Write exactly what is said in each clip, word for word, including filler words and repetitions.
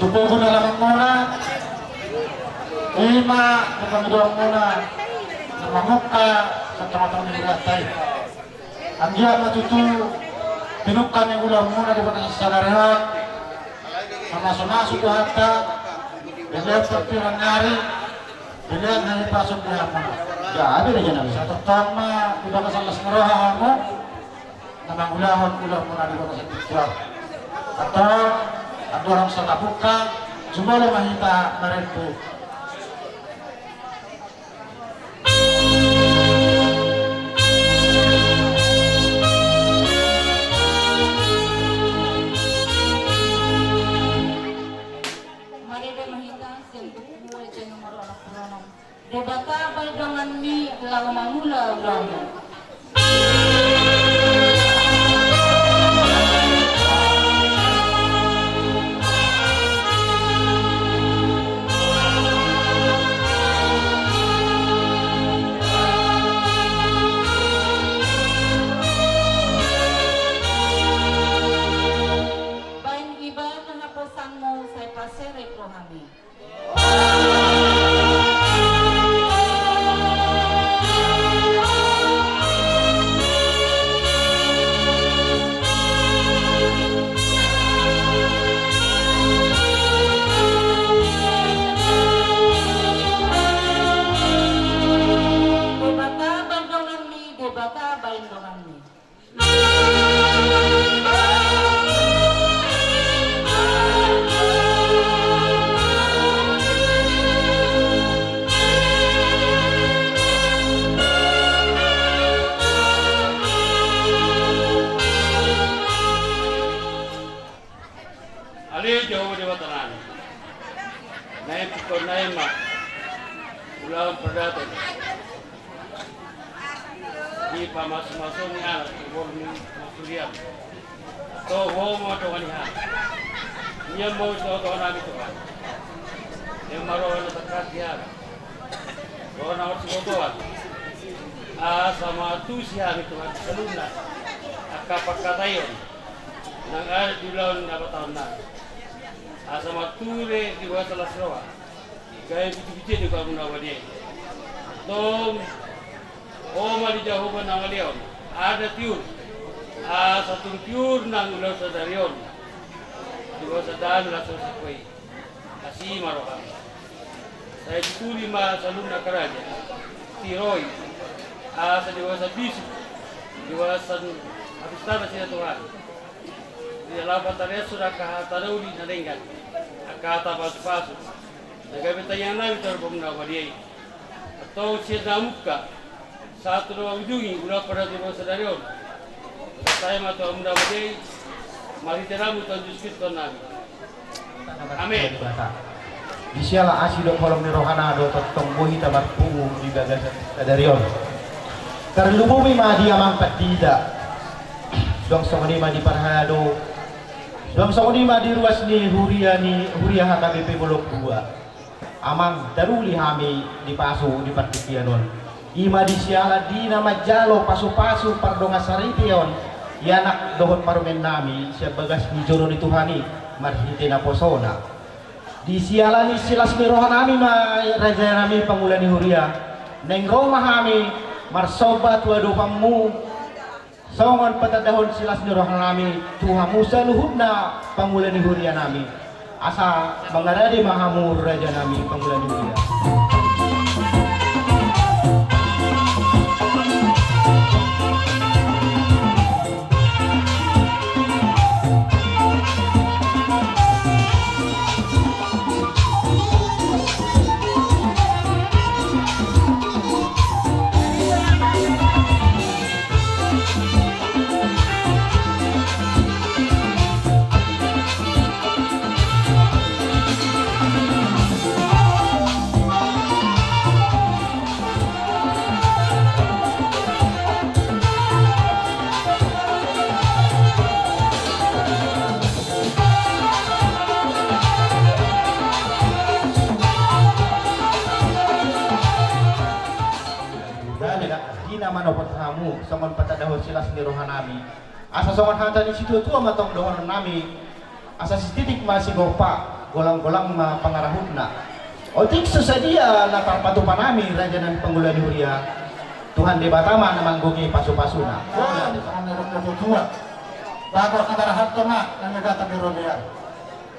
Tu pogu ni alamanmuna, i ma pangidoanmuna na mamungka sian tongatonga ni hurianta i. Anggiat ma tutu pinungka ni ulaonmuna di bagasan sadari on mamasumasu Tuhanta, dilehon partingkian ni ari, dilehon hahipason di hamuna. Jadi raja nami, sai tongtong ma di bagasan las ni roha hamu na mangulahon ulaonmuna di bagasan tingki on. Antong andorang so tapungka, jumolo ma hita marende. Marende ma hita sian buku Ende Nomor Onom pulu onom. Debata bahen donganmi laho mangula ulaonmi. Bahen ibana haposanmu sai paserep rohami. Debata bahen donganmi, Debata bahen donganmi. Ale Jahowa Debatanami, naeng tingkos nai ma ulaon pardongansaripeon di pamasumasu ni anak tu boru ni parturian. Antong Ho ma mandongani hami. Nian ma tu tongatonganami Tuhan. Nian ma roha na tangkas di hami, roha na marsibotoan, asa mangantusi hami Tuhan saluhutna angka pangkataion naung adong di ulaon na patahonnami. Asa marture di bagasan las ni roha, gabe bujur-bujur di Ho Amanta na badia i. Antong Ho ma di Jahowa na mangalehon adat tiur, asa tung tiur nang ulaon sadari on di bagasan dame las ni roha i. Asi ma roham. Sai tuturi ma saluhutna angka raja, tiroi, asa di bagasan bisuk, di bagasan hapistana nasida Tuhan, di laho patariashon angka hata na uli na denggan, angka hata pasupasu na gabe tangiangnami tu Ho Amanta na badia i. Antong sian na mungka sahat tu na mangujungi ulaon pardongansaripeon sadari on, sai ma tu Ho Amanta na badia i, marhite Anakmu Tuhan Jesus Kristus Tuhannami. Amen. Di siala asi dohot holong ni rohana do tongtong boi hita marpungu di bagasan sadari on. Tarlumobi ma di amang pandita. Suang songon i ma di parhalado. Suang songon i ma di ruas ni huria ni huria H K B P Bolon Dua. Amang, taruli hami dipasu di partingkian on. I ma di siala di na manjalo pasupasu pardongansaripeon i anak dohot parumaennami sian bagas ni joro ni Tuhan i marhite naposona. Di siala ni silas ni rohanami ma rajanami pangula ni huria, naeng ro ma hami marsomba tu adopanmu. Songon patandahon silas ni rohanami tu hamu saluhutna pangula ni hurianami, asa mangarade ma hamu rajanami pangula ni huria. Dame na hina manopot hamu songon patandahon silas ni rohanami. Asa songon hata ni situatua ma tong dohononnami, asa sititik ma sigompa, Golang-golang ma pangarahutna. Otik so sadia na tarpatupa nami raja nami panggula ni huria, Tuhan Debata ma na manggohi pasu-pasuna. Wah, di tangan ni rokok tutua. Bagot na tarahap tu ma, na megatan di robean.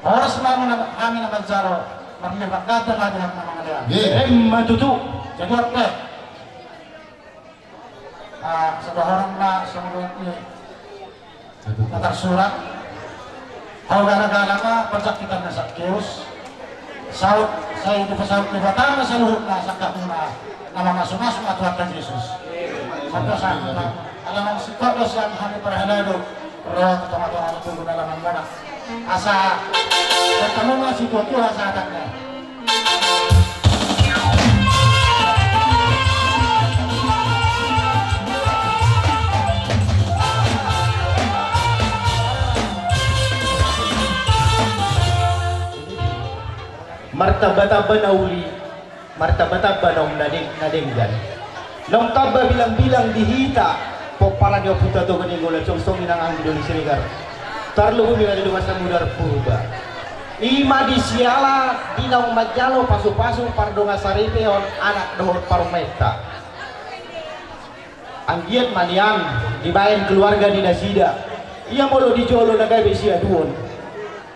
Horas ma na hami na manjalo, marlipat kata ma di hak na mangalean. Emma tutu. Jadi oke. Ah, sadohonon ma songon i na tarsurat. Hau gala-gala ma panjangkitan na Sakeus. Saut, sai dipasaut Debata ma saluhutna sangkapmuna na mamasu-masu ma Tuhanta Jesus. Sampai saat ala nang singkop do sian hami parhalado. Ro tu tonga-tonga ni tugu na lamang bona. Asa bertemu ma situatua asa adatna. Martamba-tamba na uli. Martamba-tamba naung na deng-, na denggan. Naung tamba bilang-bilang di hita pomparan ni Ompunta Toga Nainggolan, song-song inang anggi doli Siregar. Tarlumobi ma di dongan samudar Purba. I ma di siala di naung manjalo pasu-pasu pardongan saripeon anak dohot parumaenta. Anggiat ma nian dibaen keluarga ni nasida. Ia molo di jolo na gabe siaduon,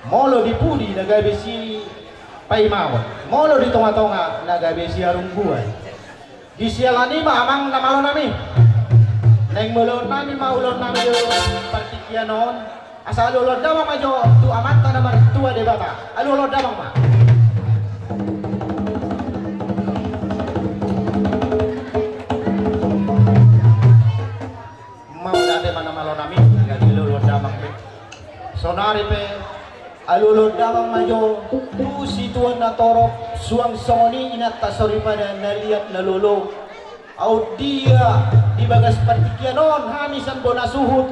molo di pudi na gabe si paimamon, molo di tonga-tonga na gabe siarungguan. Di siala ni i ma amang na malo nami. Naeng molo nami ma ulaon nami di partingkian on. Asa alu-aluan damang ma jo tu Amanta na martua Debata. Alu-aluan damang ma. Mauliate ma na malo nami, gabe alu-aluan damang be. Saonari pe alu-aluan damang ma jo tu situan na torop, suang songon i inanta soripada na liat na lolo. Aut dia di bagas partingkian on hami sian bona suhut,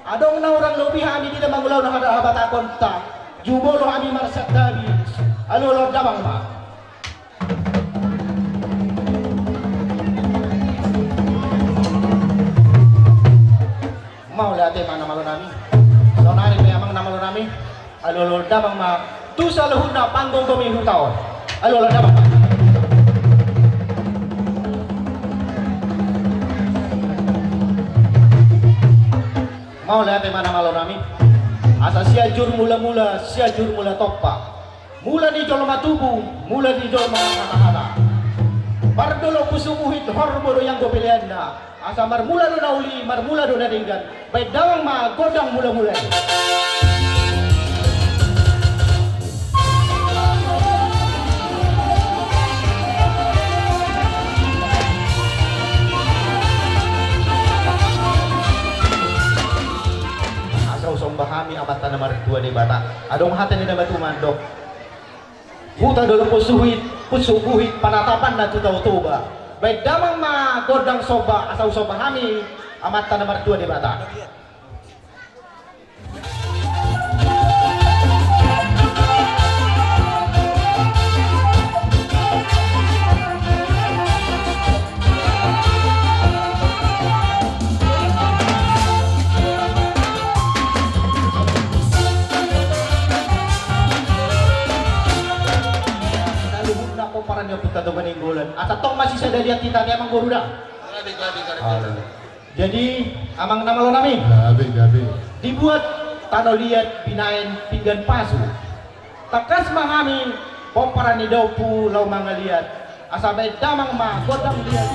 adong na hurang lobi hami di na mangulahon hata habatakonta, jumolo hami marsantabi. Alu-aluan damang ma. Mauliate ma na malo nami. Saonari pe amang na malo nami, alu-aluan damang ma tu saluhutna panggomgomi huta on. Alu-aluan damang ma. Mauliate ma na malo nami. Asa Sianjur Mula-mula, Sianjur Mula Tompa. Mula ni jolma tubu, mula ni jolma na marhala. Mardolok Pusu Buhit horbo do ianggo peleanna. Asa marmula do na uli, marmula do na denggan. Baen damang ma gondang mula-mula i. Asa husomba hami Amanta na martua Debata. Adong hata ni na batua mandok. Huta Dolok Pusu Buhit, Pusu Buhit, panatapanna tu Tao Toba. Baen damang ma gondang somba, asa husomba hami Amanta na martua Debata. Saluhutna pomparan ni Ompunta Toga Nainggolan. Asa tong ma sisada liat hita ni amang boru da. Jadi, amang na malo nami. Gabe, gabe. Dibuat tano liat binaen pinggan pasu. Tangkas ma hami pomparan ni daompung laho mangaliat. Asa baen damang ma gondang liat.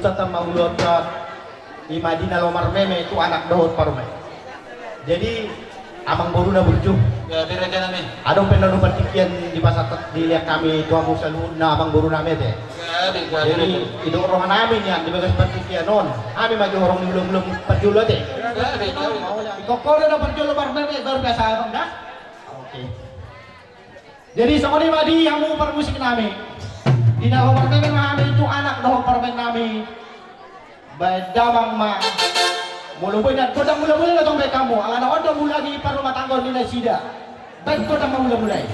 Tata mauliate, ima di na laho marmeme tu anak dohot parumaen. Jadi, amangboruna burju. Ya, bere jana me. Adong pe na dohot partingkian di pasar di liat hami tu hamu saluhutna amangborunami ate. Ya, bere jana. Jadi, idok rohanami nian di bagas partingkian on. Hami ma jo horong ni ulam-ulam parjolo ate. Ya, bere jana. Ingkon ho do na parjolo marmeme, baru biasa abang da. Oke. Jadi songon i ma di hamu parmusiknami. Di na laho marmeme ma hami tu anak dohot parumaennami. Baen damang ma. Molo boi na godang mula-mula na tong baen hamu. Alana on do mulai parrumatanggaon ni nasida. Baen godang ma mula-mula i.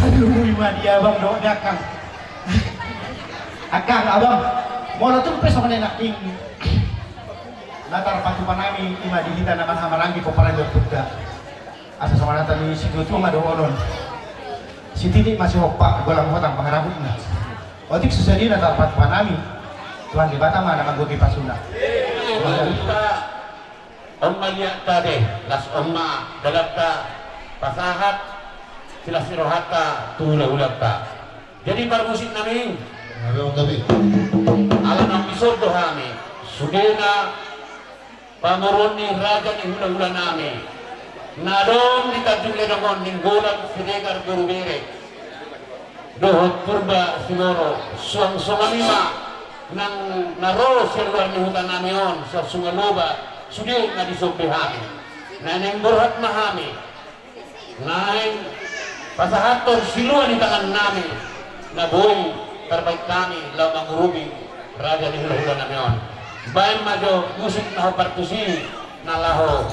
Aduh, ima dia abang dohot ni akang. Akang, abang, molo tung pe songon i nangkin, na tarpatupa nami ima di hita na marhahamaranggi pomparan ni ompunta. Asa songon hata ni situatua ma dohonon: Sititi ma sihompa, golang hotang pangarahutna. Otik so sadia na tarpatupa nami, Tuhan Debata ma na manggohi pasuna. On ma liatta ate, las on ma dalanta pasahat, silas ni rohanta tu hulahulanta. Jadi parmusiknami, ala naung dison do hami, sudena Pamoruon ni raja ni hulahula nami na adong di Tanjung Ledong on, Nainggolan Siregar boru Bere dohot Purba Simoro, suang songon i ma nang na ro sian luar ni huta nami on, Sasungaloba, sude na dison be hami. Naeng borhat ma hami naeng pasahathon silua ni tangan nami na boi tarbahen hami laho mangurupi raja ni hulahula nami on. Baen ma jo musik na hombar tusi na laho.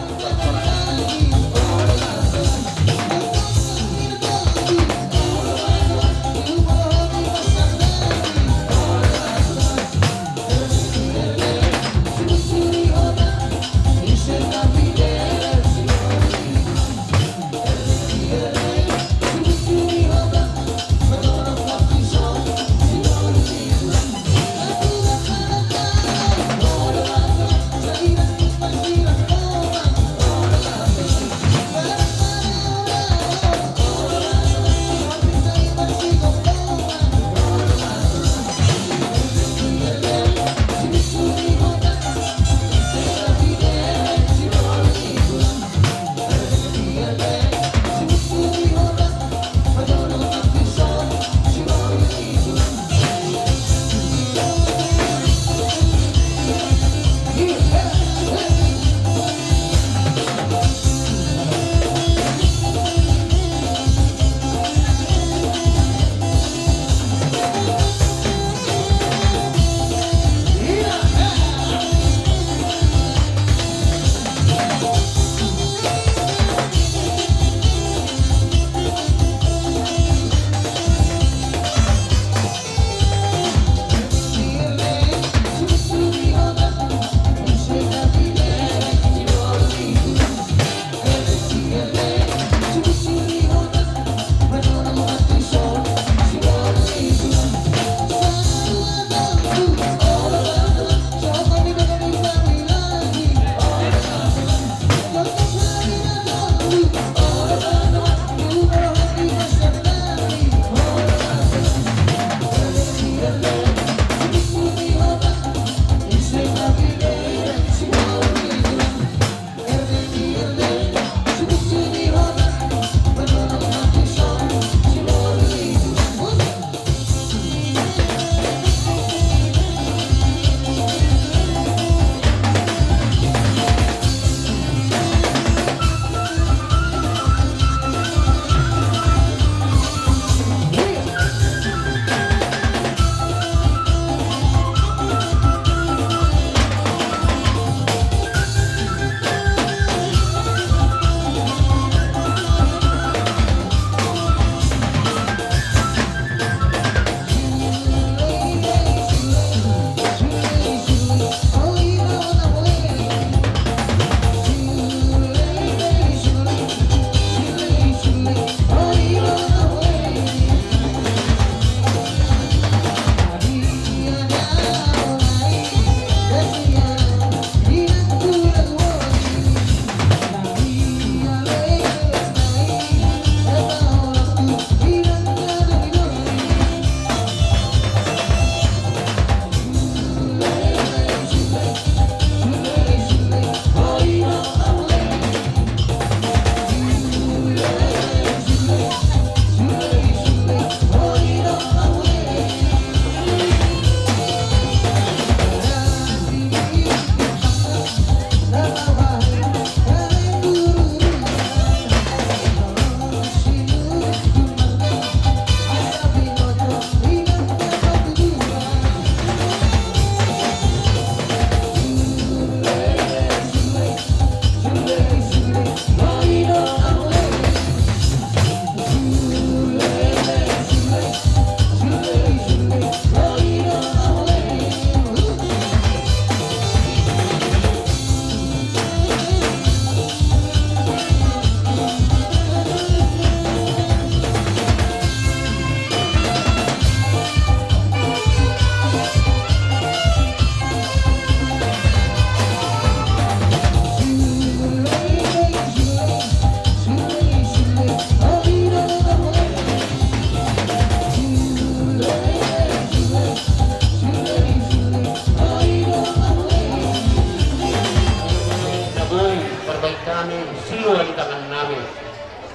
Hami silua di tangannami,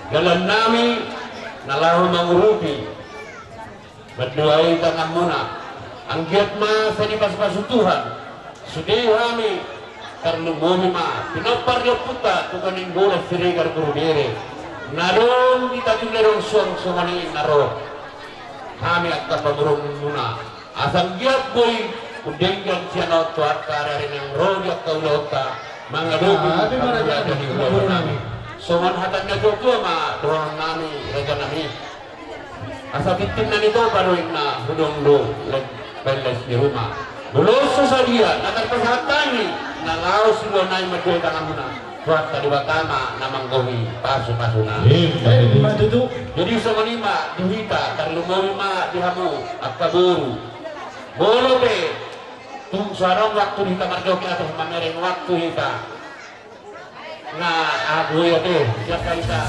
dalannami na laho mangurupi, mandua i tanganmuna. Anggiat ma sai dipasupasu Tuhan, sude hami, tarlumobi ma pinompar ni ompunta Tuan Nainggolan Siregar Guru Bere, na adong di Tatu Lerong suang songon i na ro hami angka pamoruonmuna. Asa anggiat boi hudenggan sian on tu angka ari-ari naung ro di angka ulaonta mangadopi parmula ni ulaonnami. Songon hata ni natuatua ma dohononnami, rajanami. Asa tintin na nitopa do inna, hudong do baen las ni ruma. Molo so sadia na tarpasahat hami, na laho siluanami mandua tanganmuna, Tuhanta Debata ma na manggohi pasupasuna. Ima tutu. Jadi songon i ma di hita, tarlumobi ma di hamu angka boru. Molo pe tung so adong waktu di hita marjoget atas mamereng waktu hita. Na abu ya tu siapa hita.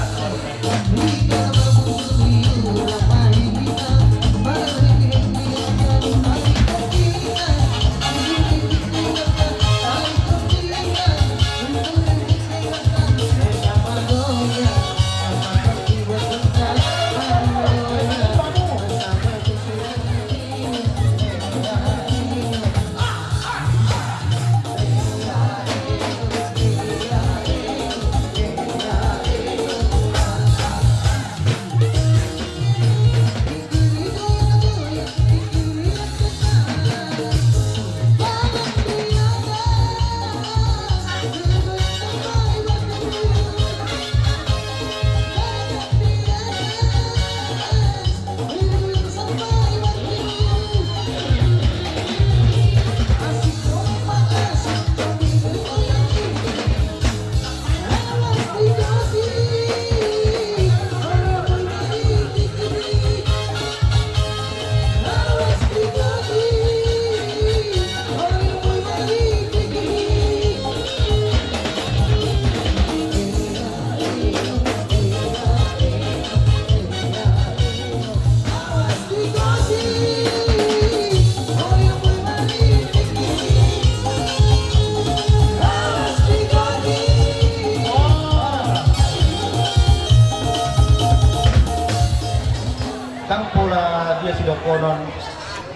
Ndang pola dia sidohonon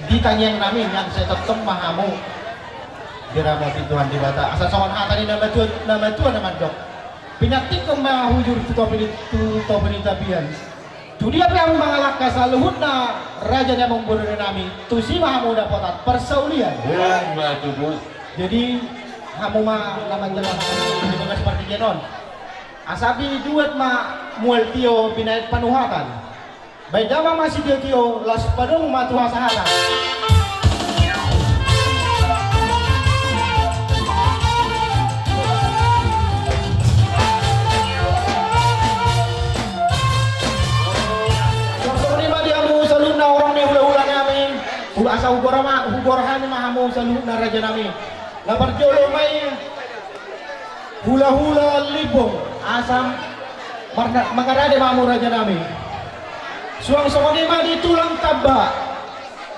di tangiangnami, nian sai tongtong ma hamu diramoti Tuhan Debata. Asa songon hata ni na matua, na matua na mandok: Pinantikhon ma hujur tu topi ni, tu topi ni tapian. Tudia pe hamu mangalangka, saluhutna raja ni amangboru nami, tusi ma hamu dapotan parsaulian. Ima tutu. Jadi hamu ma na manjalankan tugas partingkian on. Asa binuat ma mual tio binahen panuhatan. Baen damang ma sitiotio, laos padomu ma tu hasahatan. Songon i ma di hamu saluhutna horong ni hulahula nami. Asa hugora ma, hugora hami ma hamu saluhutna raja nami. Na parjolo ma i hulahula Limbong, asa marna-, mangarade ma hamu raja nami. Suang songon i ma di tulang Tamba.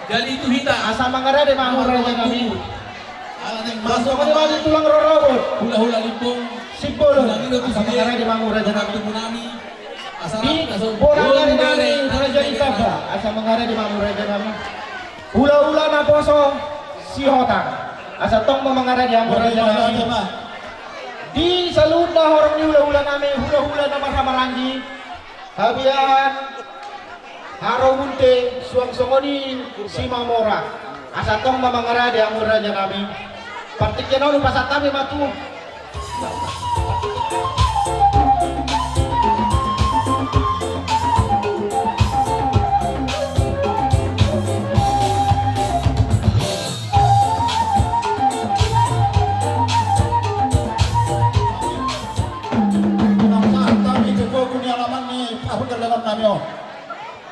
Jadi tu hita. Asa mangarade ma hamu raja nami. Suang songon i ma di tulang Rorobot. Hulahula Limbong. Simbolon. Asa mangarade ma hamu raja nami. Di bona nami raja ni Tamba. Asa mangarade ma hamu raja nami. Hulahula naposo Sihotang. Asa tong ma mangarade hamu raja nami. Di saluhutna horong ni hulahula nami, hulahula na marhamaranggi, Habiahan, Haro Bunte, suang songon i Simamora. Asa tong ma mangarade hamu raja nami. Partingkian on hupasahat hami ma tu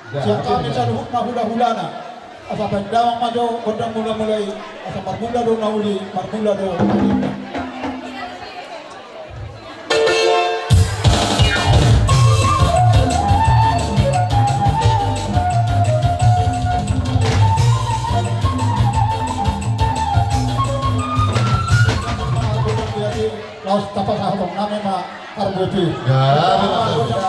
Sian hami saluhutna hulahulana. Asa baen damang ma jo gondang mulamula i. Asa marmula do na uli, marmula do na uli. Laos tapasahaton nami ma. Armuti. Ya, betul.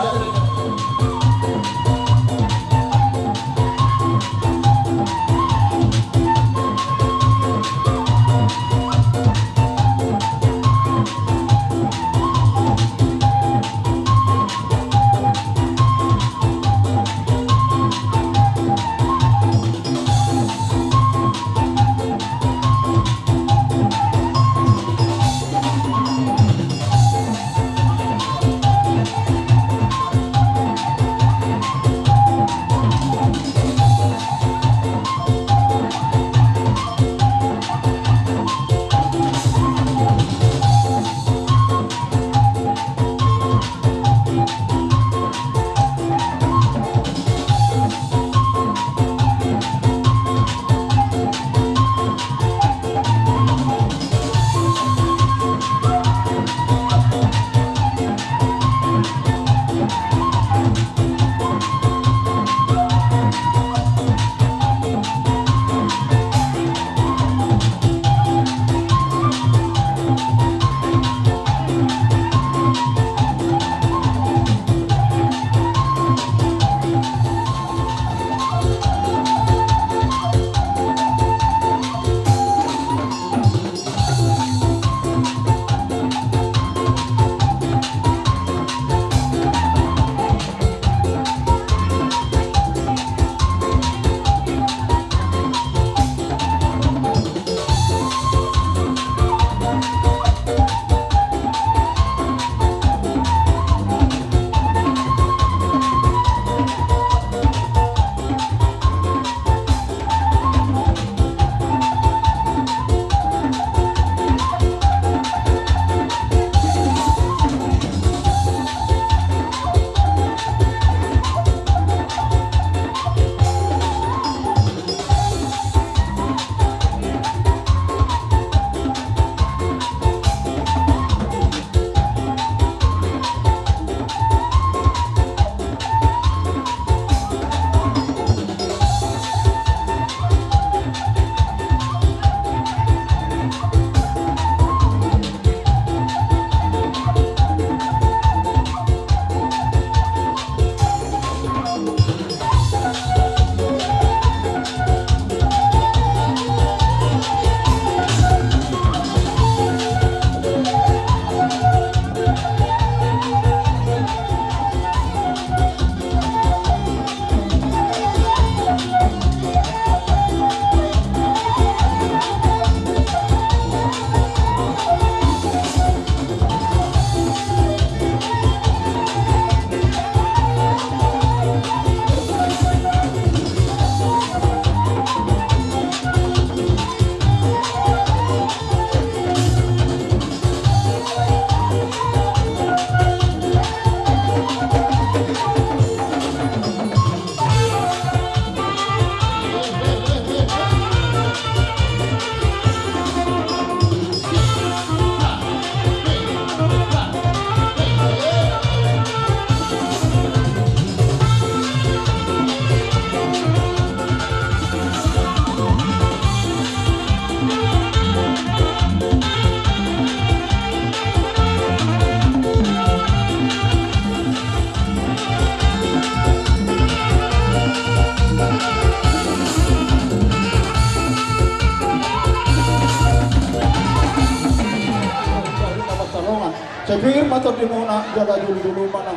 Sai pir ma tondimuna, jala jolo-jolo ma na.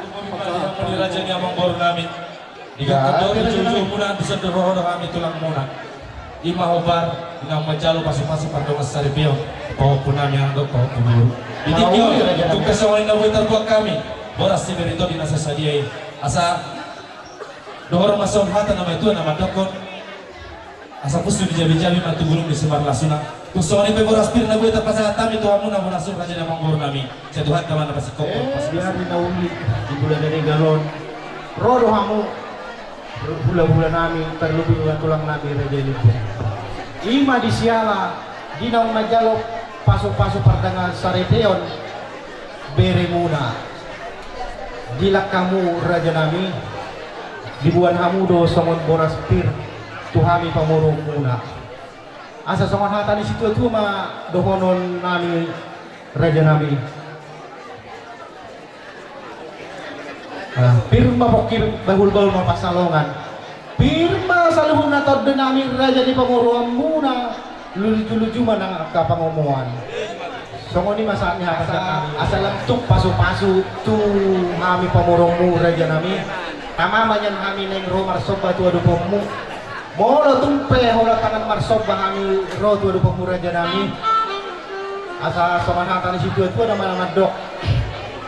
Raja ni amangboru nami. Di gangkon dohot di jolo-jolo muna, di son do roha do hami tulangmuna. I ma hombar, di naung manjalo pasu-pasu pardongansaripeon, pahompu nami anak dohot pahompu boru. Di tingki on, tung pe songon i na boi tarbuat hami, boras ni Barito di na so sadia i. Asa dohonon ma songon hata ni natuatua na mandokkon, asa pusu di jabi-jabi ma tu bulung ni simarlasuna. Tung songon i pe boras pir na boi tarpasahat hami tu hamuna, boras ni raja ni amangboru nami. Sai Tuhanta ma na pasingkophon. Eh, biar di na uli, di bulan dari galon. Ro do hamu, hula-hula nami, tarlumobi ma tulang nami Raja i Limbong. I ma di siala, di naung manjalo pasu-pasu pardongansaripeon beremuna. Dilak hamu raja nami, diboan hamu do songon boras pir tu hami pamoruonmuna. Asa songon hata ni situatua ma dohonon nami raja nami. Pir ma pongki, bahulbahul ma pansalongan. Pir ma saluhutna tondi nami raja ni pamoruonmuna. Lujuluju ma nang angka pangomoan. Songon i ma sahat ni hata sian hami. Asa lam tuk pasupasu tu hami pamoruonmu raja nami. Tama ma nian hami naeng ro marsomba tu adopanmu. Molo tung pe holan tangan marsomba hami ro tu adopanmu raja nami. Asa songon hata ni situatua na mandok.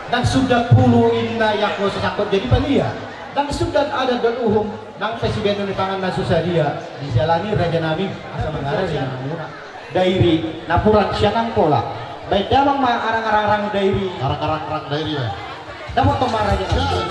Ndang sundat pulu inna ianggo so sangkot jadi palia. Ndang sundat adat dohot uhum. Nang pe sibahenon ni pangan na so sadia. Dijalani raja nami asa mangarade inanamuna. Dairi napuran sian Angkola. Baen damang ma arangarang dairi. Arangarang dairi ma. Dapot tong ma raja nami.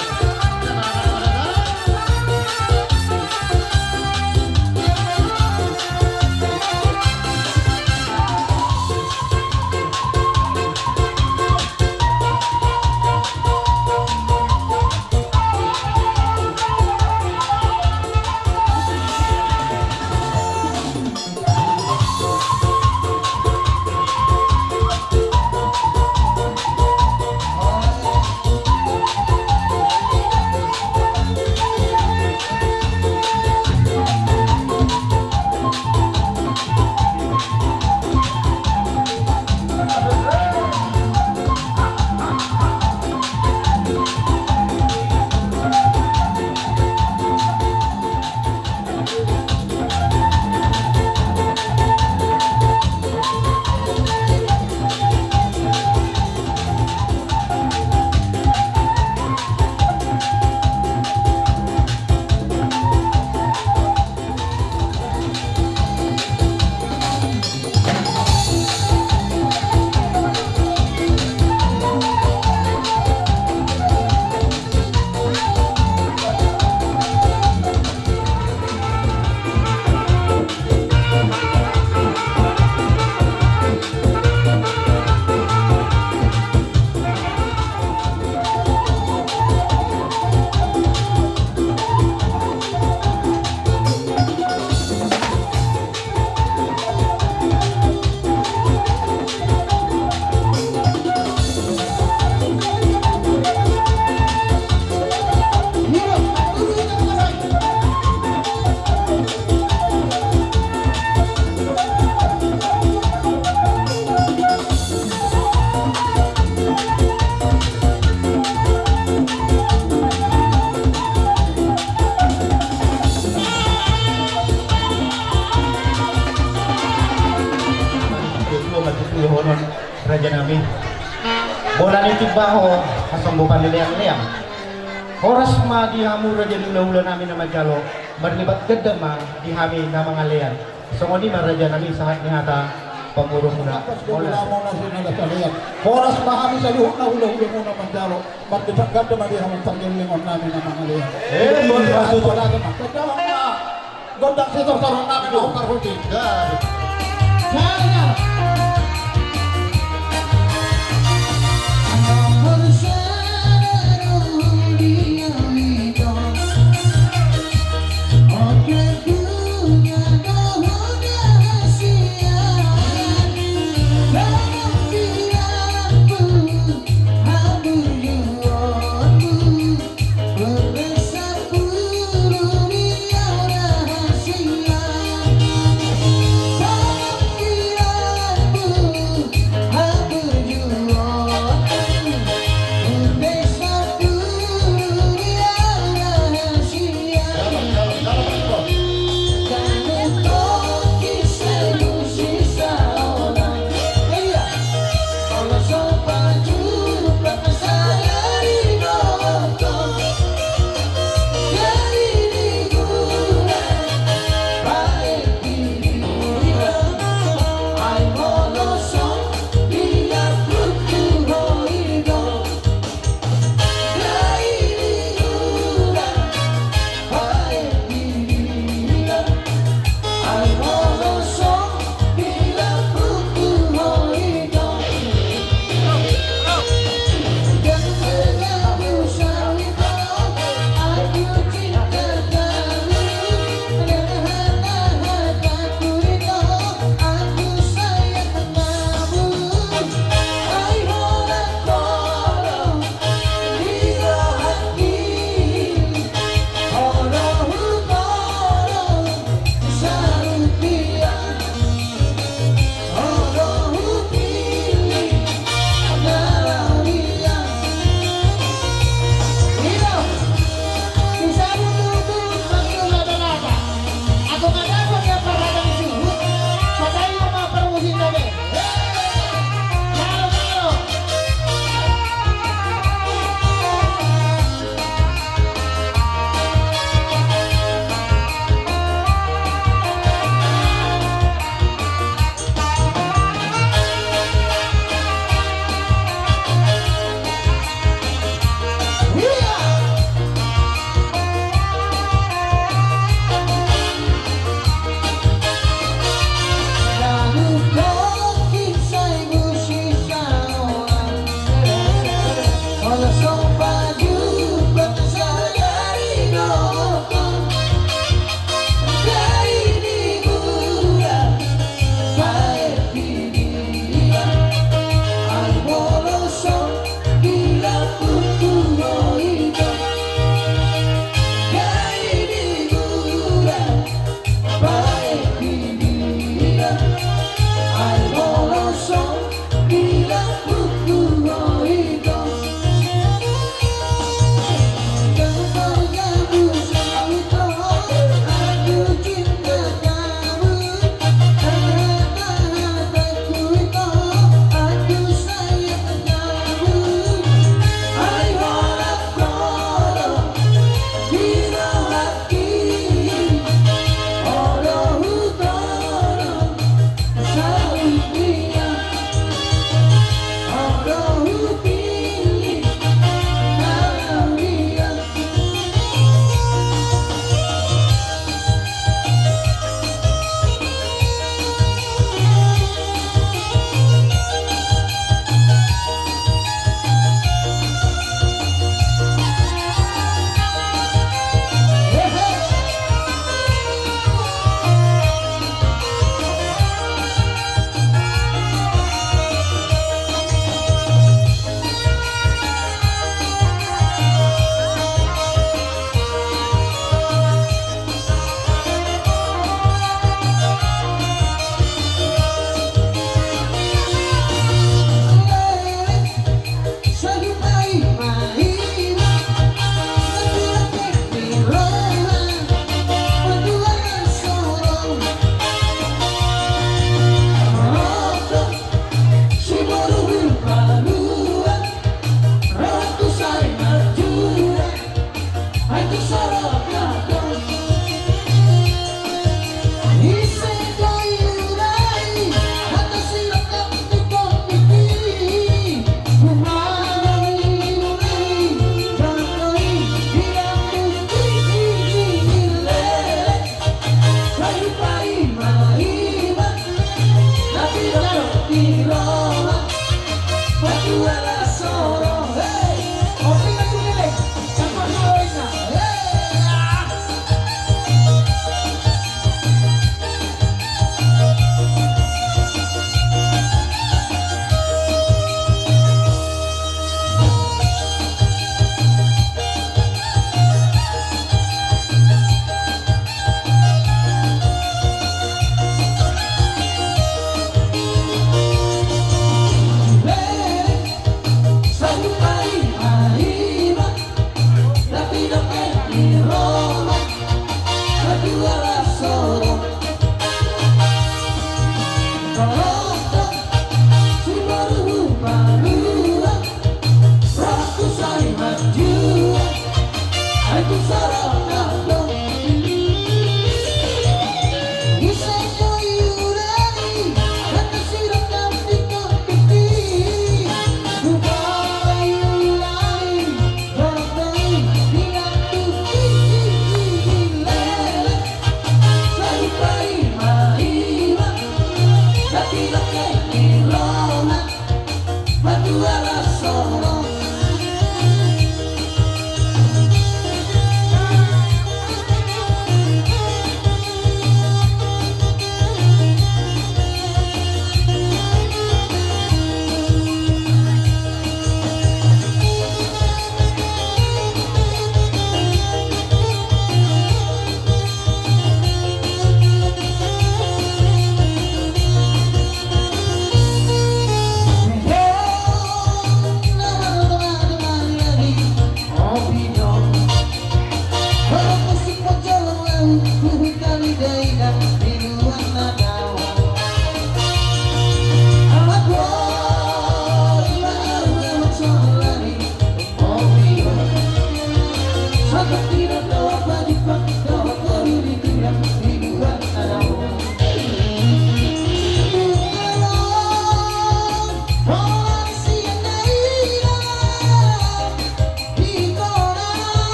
Raja nami. Bona ni timbaho hasonggopan ni leang-leang. Horas ma di hamu raja ni hula-hula nami na manjalo. Marlipat ganda ma di hami na mangalean. Songon i ma raja nami sahat ni hata pamoruonmuna. Horas ma hami saluhutna hula-hulamuna manjalo. Marlipat ganda ma di hamu pargellengon nami na mangalean. Eh, gondang sitor saron nami na hukar huti.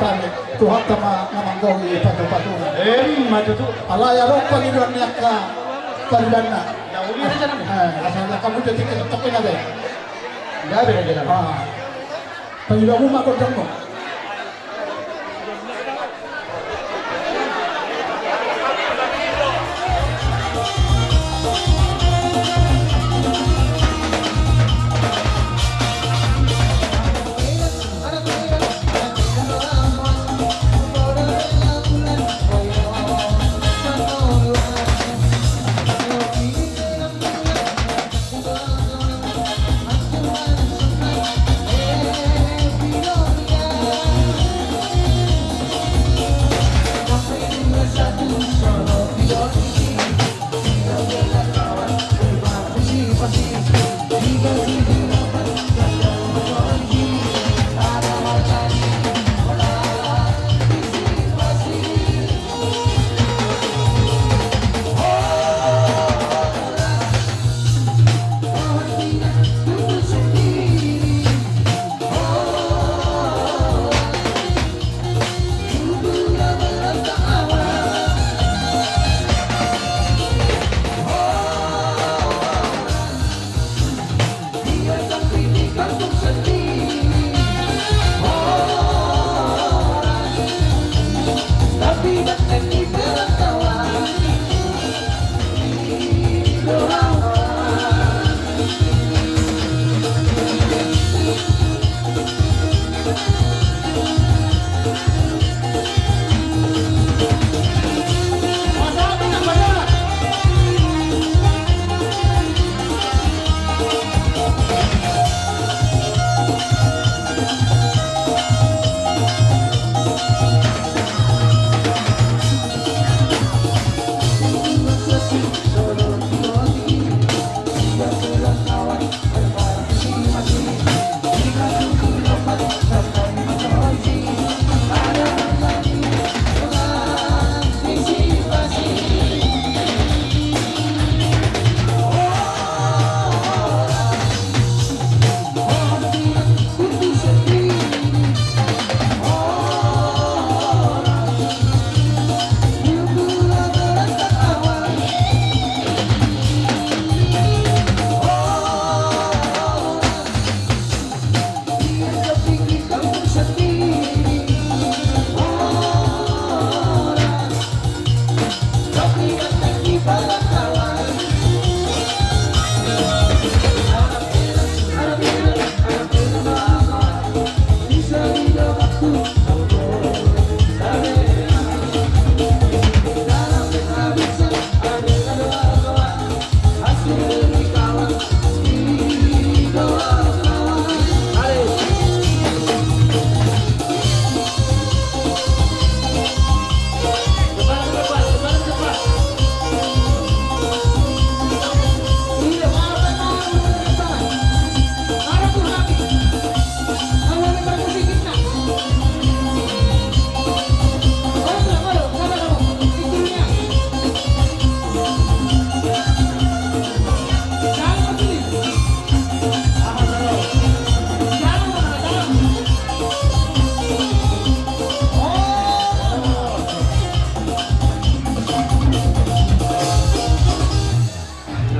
Tuhanta ma na manggohi patupatuna. Emma tutu. Alai adong pangidoan ni angka paribanna. Na uli aja nami. Eh, asal angka muda tinggal tetap ini aja. Enggak beda aja nami. Ah. Pangidoanmu ma gondangmu.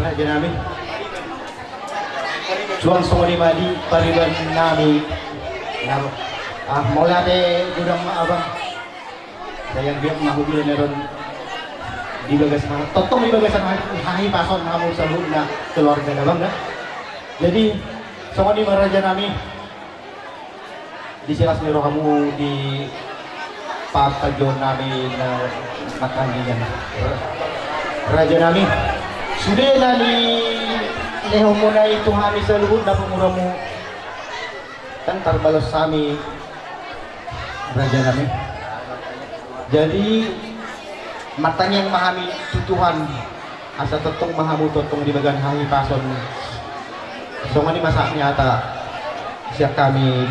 Raja nami. Suang songon i ma di pariban nami. Ah, mauliate godang ma abang. Sai anggiat ma hudira na ro di bagasan, tongtong di bagasan hahipason hamu saluhutna keluarga da abang da. Jadi songon i ma raja nami. Di silas ni rohamu di papajo nami na mangkalingan. Raja nami, sude na nilehonmuna i tu hami saluhutna pamoruonmu, kan tarbalos hami raja nami. Jadi martangiang ma hami tu Tuhan asa tongtong ma hamu tongtong di bagasan hahipason. Songon i ma sahat ni hata sian hami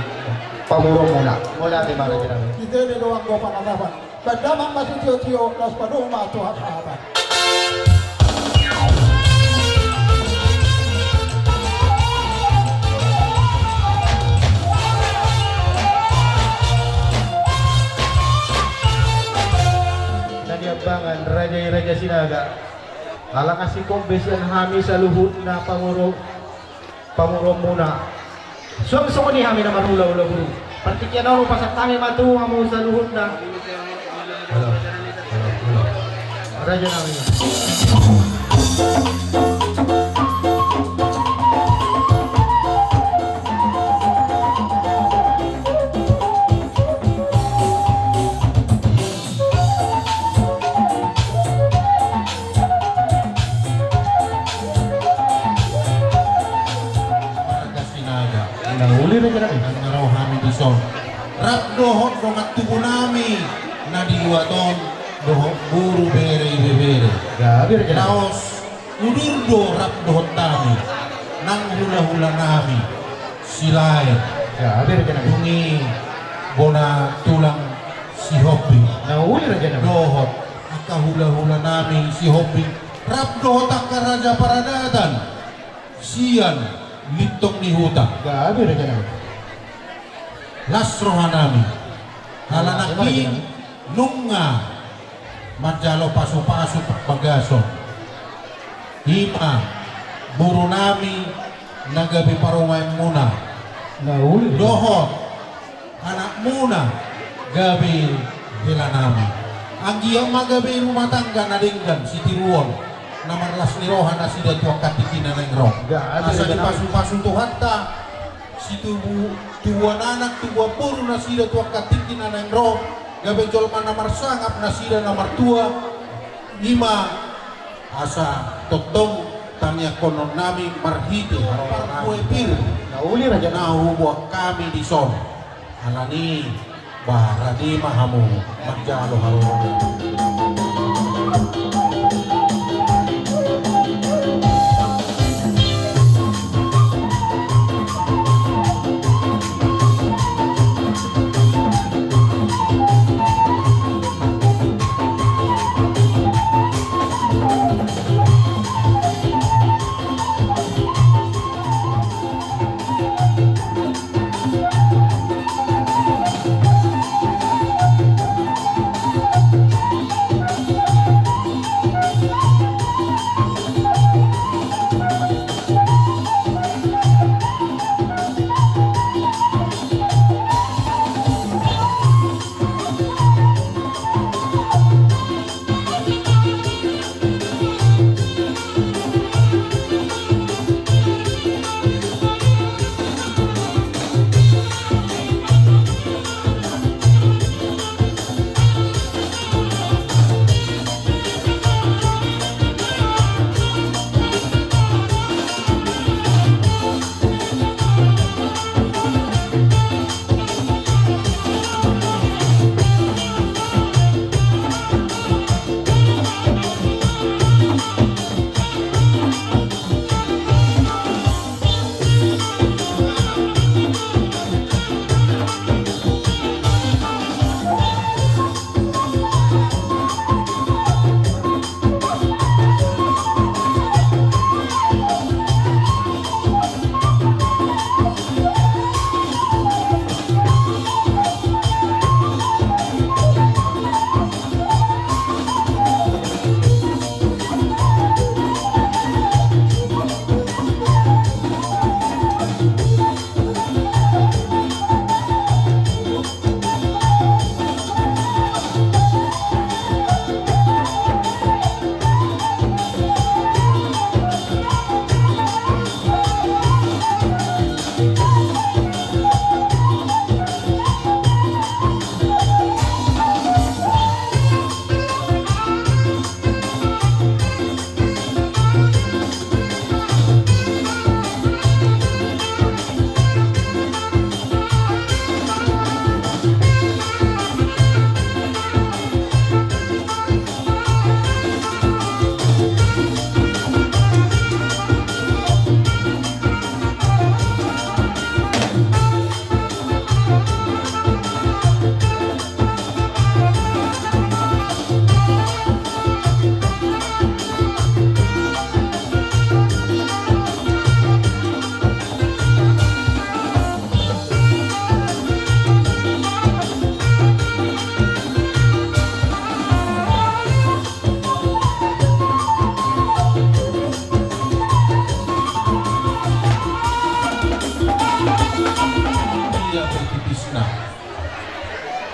pamoruonmuna. Mauliate ma raja nami. Di jolo do anggo panatapan. Bahen damang ma sitiotio, laos padomu ma tu hasahaton. Sinaga. Ala nga singkop be sian hami saluhutna pamuru, pamuruonmuna. Suang songon i hami na marhulahula boru. Partingkian on hupasahat hami ma tu hamu saluhutna. Halo, halo, halo. Raja nami. Marga Sinaga. Na uli raja nami. Nang ro hami dison. Rap dohot dongan tubu nami na di luat on, dohot boru, bere, ibebere. Gabe raja nami. Laos udur do rap dohot hami, nang hulahula nami Silaen. Gabe raja nami. Dung i bona tulang Sihombing. Na uli raja nami. Dohot angka hulahula nami Sihombing, rap dohot angka raja paradatan sian Lintong ni Huta. Gabe raja nami. Las roha nami. Ala nangkin nunga manjalo pasupasu parbagason, i ma boru nami na gabe parumaenmuna. Na uli. Dohot anakmuna gabe hela nami. Anggiat ma gabe rumah tangga na denggan sitiruon, na marlas ni roha nasida tu angka tingki na naeng ro. Gabe. Asa dipasupasu Tuhanta situbu, tubuan anak, tubuan boru nasida tu angka tingki na naeng ro, gabe jolma na marsangap nasida na martua, i ma asa tongtong tangiangkonon nami marhite haroro nami. Parbue pir. Na uli raja nami. Na huboan hami dison. Alani, ba rade ma hamu manjalo haroro.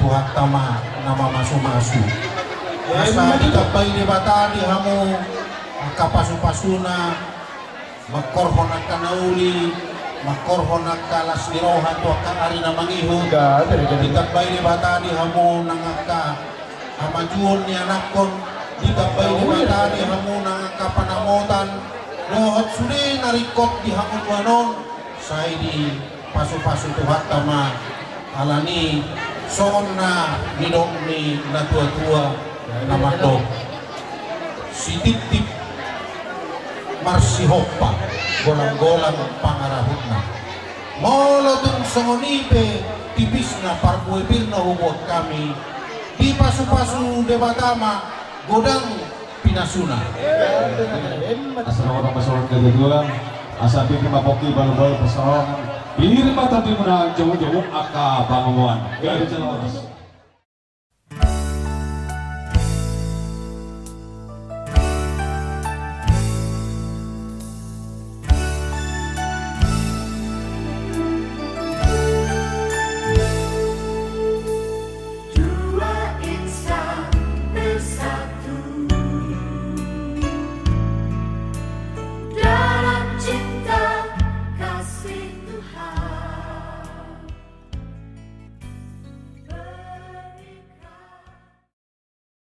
Tuhanta ma na mamasumasu. Asa ditambai Debata di hamu angka pasupasuna, mangkorhon angka na uli, mangkorhon angka las ni roha tu angka ari na mangihut. Ditambai Debata di hamu nang angka hamajuon ni anakkon, ditambai Debata di hamu nang angka panamotan, dohot sude na ringkot di hamu nuaeng on, sai di pasupasu Tuhanta ma, alani songon na nidok ni natuatua na mandok: Sitiptip marsihompa, golanggolang pangarahutna. Molo tung songon i pe tipisna parbuebirna hubuat hami, dipasupasu Debata ma godang pinasuna. Asa na godang pasahat natuatua, asa pir ma pongki balobalo pasahat, pir ma tondimuna jongjong angka pangomoan. Gabe jala horas.